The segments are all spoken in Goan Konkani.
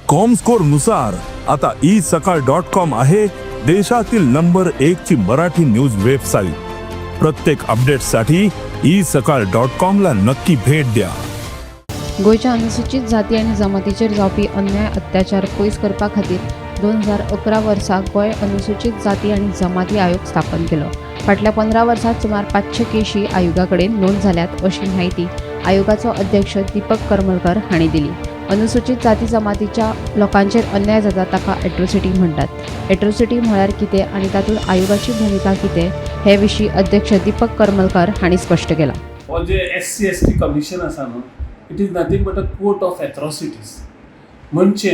कॉमस्कोर नुसार आता ई सकाळ डॉट कॉम आहे देशातील नंबर एक ची मराठी न्यूज वेबसाईट. प्रत्येक अपडेटसाठी ई सकाळ डॉट कॉम ला नक्की भेट द्या. गोंयच्या अनुसूचित जाती आनी जमातीचेर जावपी अन्याय अत्याचार पयस करपा खातीर 2011 वर्सा गोंय अनुसूचित जाती आनी जमाती आयोग स्थापन केलो. फाटल्या 15 वर्सात सुमार 500 केशी आयोगा कडेन नोंद जाल्यात, अशी म्हायती आयोगाचो अध्यक्ष दीपक करमलकर हांणी दिली. अनुसूचित जाती जमातीच्या लोकांचेर अन्याय जाता ताका एट्रोसिटी म्हणटात. एट्रोसिटी म्हळ्यार कितें आनी तातूंत आयोगाची भुमिका कितें, हे विशीं अध्यक्ष दीपक करमलकर हांणी स्पश्ट केलां. हो जे एससी एसटी कमिशन आसा न्हू, it is nothing but a court of atrocities. म्हणजे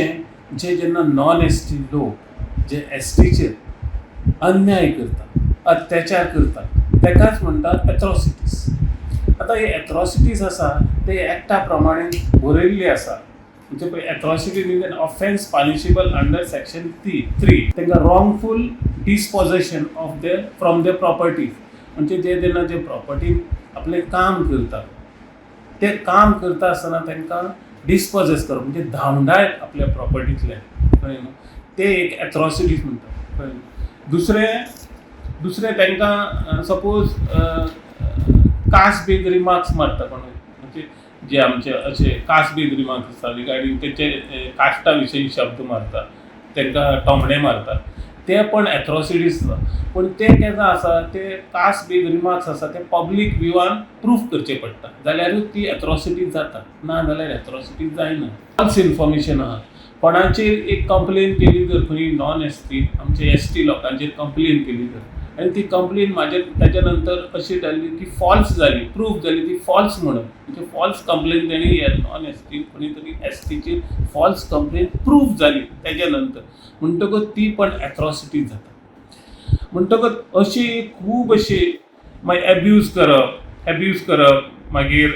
जे जेन्ना नॉन एसटी लोक जे एसटीचेर अन्याय करता, अत्याचार करता, तेकाच म्हणटात एट्रोसिटीज. आतां हे एट्रोसिटीज आसा ते एक्टा प्रमाणे बरयल्ली आसा. म्हणजे पळय, atrocity means an offence punishable under section 3. तांकां wrongful dispossession of the from the properties, म्हणजे जे जेन्ना जे प्रॉपर्टीन आपलें काम करता, ते काम करता आसतना तांकां डिस्पॉजेस करप, म्हणजे धांवडाय आपल्या प्रॉपर्टींतलें, कळ्ळें न्हू, ते एक एट्रोसिटीज म्हणटा, कळ्ळें न्हू. दुसरें दुसरें तांकां सपोज कास्ट बेज रिमार्क्स मारता कोणूय, म्हणजे जे आमचे अशे कास्ट बेज रिमार्क्स आसता रिगार्डींग तेंचे कास्टा विशयी शब्द मारता, तांकां टोमणे मारता, ते पण एट्रोसिटीज. पूण ते केन्ना आसा, ते कास्ट बेज रिमार्क्स आसा ते पब्लीक व्यूवान प्रूफ करचे पडटा, जाल्यारूच ती एट्रोसिटी जाता, ना जाल्यार एट्रोसिटी जायना. फॉल्स इन्फॉर्मेशन आहा, कोणाचेर एक कंप्लेन केली जर खंय नॉन एसटी, आमचे एसटी लोकांचेर कंप्लेन केली जर आनी ती कंप्लेन म्हाजे ताच्या नंतर अशी जाली की फॉल्स जाली, प्रूफ जाली ती फॉल्स म्हणून, म्हणजे फॉल्स कंप्लेन तेणी नॉन एसटी कोणी तरी एसटीचेर फॉल्स कंप्लेन प्रूफ जाली तेच्या नंतर, म्हणटकच ती पण एट्रोसिटी जाता. म्हणटकच अशी खूब अशी मागीर एब्यूज करप, मागीर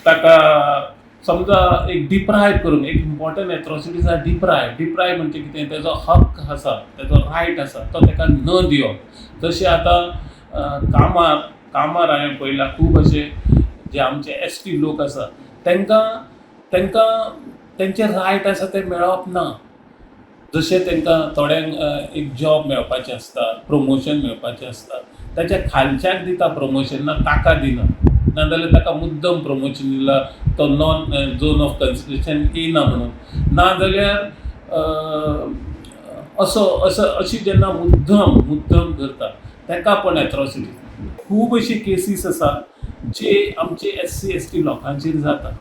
ताका समजा एक डिप्रायव करून, एक इम्पॉर्टंट एट्रोसिटी आसा डिप्रायव. डिप्रायव म्हणजे कितें? तेजो हक्क आसा, तेजो रायट आसा, तो ताका न दिवप. जशें आतां कामार कामार हांवें पळयलां, खूब अशे जे आमचे एसटी लोक आसा, तांकां तेंचे रायट आसा ते मेळप ना. जशें तांकां थोड्यांक एक जॉब मेळपाचें आसता, प्रमोशन मेळपाचें आसता, ताच्या खालच्याक दिता प्रमोशन, ना ताका दिना, नाजाल्यार ताका मुद्दम प्रमोशन दिला, तो नॉन झोन ऑफ कन्सिडरेशन येयना म्हणून, नाजाल्यार असो असो अशी जेन्ना मुद्दम मुद्दम करता, ताका पण एट्रोसिटी. खूब अशी केसीस आसा जे आमचे एससी एसटी लोकांचेर जाता.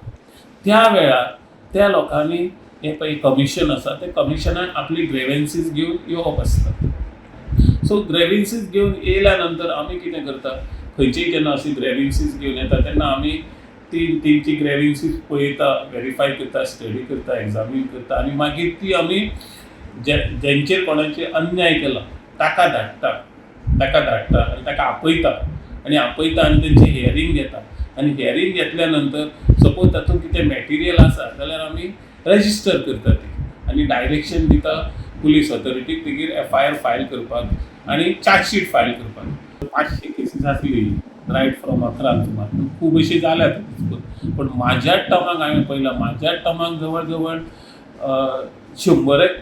त्या वेळार त्या लोकांनी हें पळय कमिशन आसा, ते कमिशनान आपली ग्रेवन्सीस घेवन येवप आसता. सो ग्रेवन्सीस घेवन येयल्या नंतर आमी कितें करता, खंयचीय जेन्ना अशी ग्रेवन्सीस घेवन येता तेन्ना आमी ती तेंची ग्रेवन्सीस पळयता, वेरीफाय करता, स्टडी करता, एग्जामीन करता आनी मागीर ती आमी जे जेंचेर कोणाचेर अन्याय केला ताका धाडटा, ताका धाडटा आनी ताका आपयता आनी आपयता आनी तेंचें हियरींग घेता. आनी हियरींग घेतल्या नंतर सपोज तातूंत कितें मॅटिरियल आसा जाल्यार आमी रजिस्टर करता ती आनी डायरेक्शन दिता पुलीस ऑथॉरिटीक तेगेर एफआयआर फायल करपाक आनी चार्जशीट फायल करपाक. 500 केसीस आसली रायट फ्रॉम अकरांक सुमार, पूण खूब अशी जाल्यात. पूण म्हाज्या टर्माक हांवें पळयलां, म्हाज्या टर्माक जवळ जवळ 100 एक,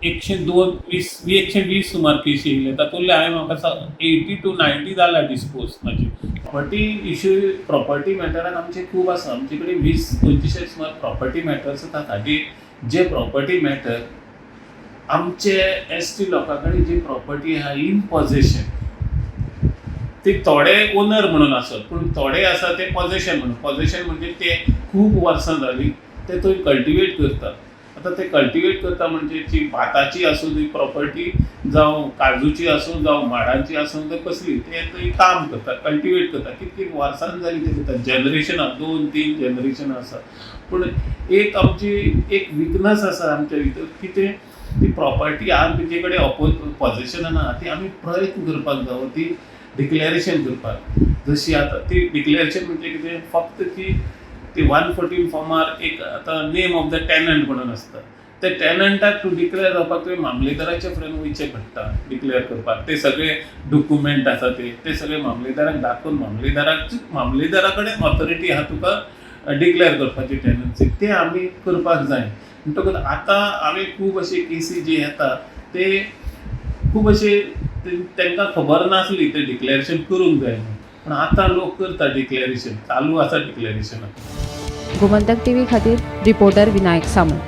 102 वीस, 120 सुमार केशी येयले. तातूंतले हांवें म्हाका 80 टू 90 जाला डिस्पोज म्हाजी. प्रॉपर्टी इशू, प्रॉपर्टी मॅटरान आमचे खूब आसा. आमचे कडेन 20 25 सुमार प्रॉपर्टी मॅटर्स आसा, की जे प्रॉपर्टी मॅटर आमचे एसटी लोकां कडेन जी प्रॉपर्टी आहा इन पॉझेशन, ती थोडे ओनर म्हणून आसत, पूण थोडे आसा ते पॉझेशन म्हणून. पॉझेशन म्हणजे ते खूब वर्सां जालीं ते थंय कल्टिवेट करता. आतां ते कल्टिवेट करता म्हणजे ती भाताची आसूं ती प्रॉपर्टी, जावं काजूची आसूं, जावं माडांची आसूं, ते कसली ते थंय काम करता, कल्टिवेट करता, कितकी वर्सां जालीं ते करता, जनरेशनां, दोन तीन जनरेशनां आसा. पूण एक आमची एक विकनस आसा आमच्या भितर की ते ती प्रॉपर्टी आहा तेजे कडेन पॉझेशनान आहा, ती आमी प्रयत्न करपाक जावो ती डिक्लेरेशन करपाक. जशी आतां ती डिक्लेरेशन म्हणजे कितें, फक्त ती ती 114 फॉर्मार एक आतां नेम ऑफ the tenant म्हणून आसता. ते टॅनंटाक तूं डिक्लेर जावपाक तुवें मामलेदाराच्या फुड्यान वयचें पडटा डिक्लेर करपाक. ते सगळे डॉक्युमेंट आसा, ते ते सगळे मामलेदाराक दाखोवन मामलेदाराक, मामलेदारा कडेन ऑथॉरिटी आहा तुका डिक्लेर करपाची टॅनन्सी. ते आमी करपाक जाय. म्हणटकूच आतां हांवें खूब अशे केसी जे येता ते खूब अशे तांकां खबर नासली ते डिक्लेरेशन करूंक जाय म्हणून. पूण आतां लोक करता डिक्लेरेशन, चालू आसा डिक्लेरेशनां. गोमंतक टीव्ही खातीर रिपोर्टर विनायक सामंत.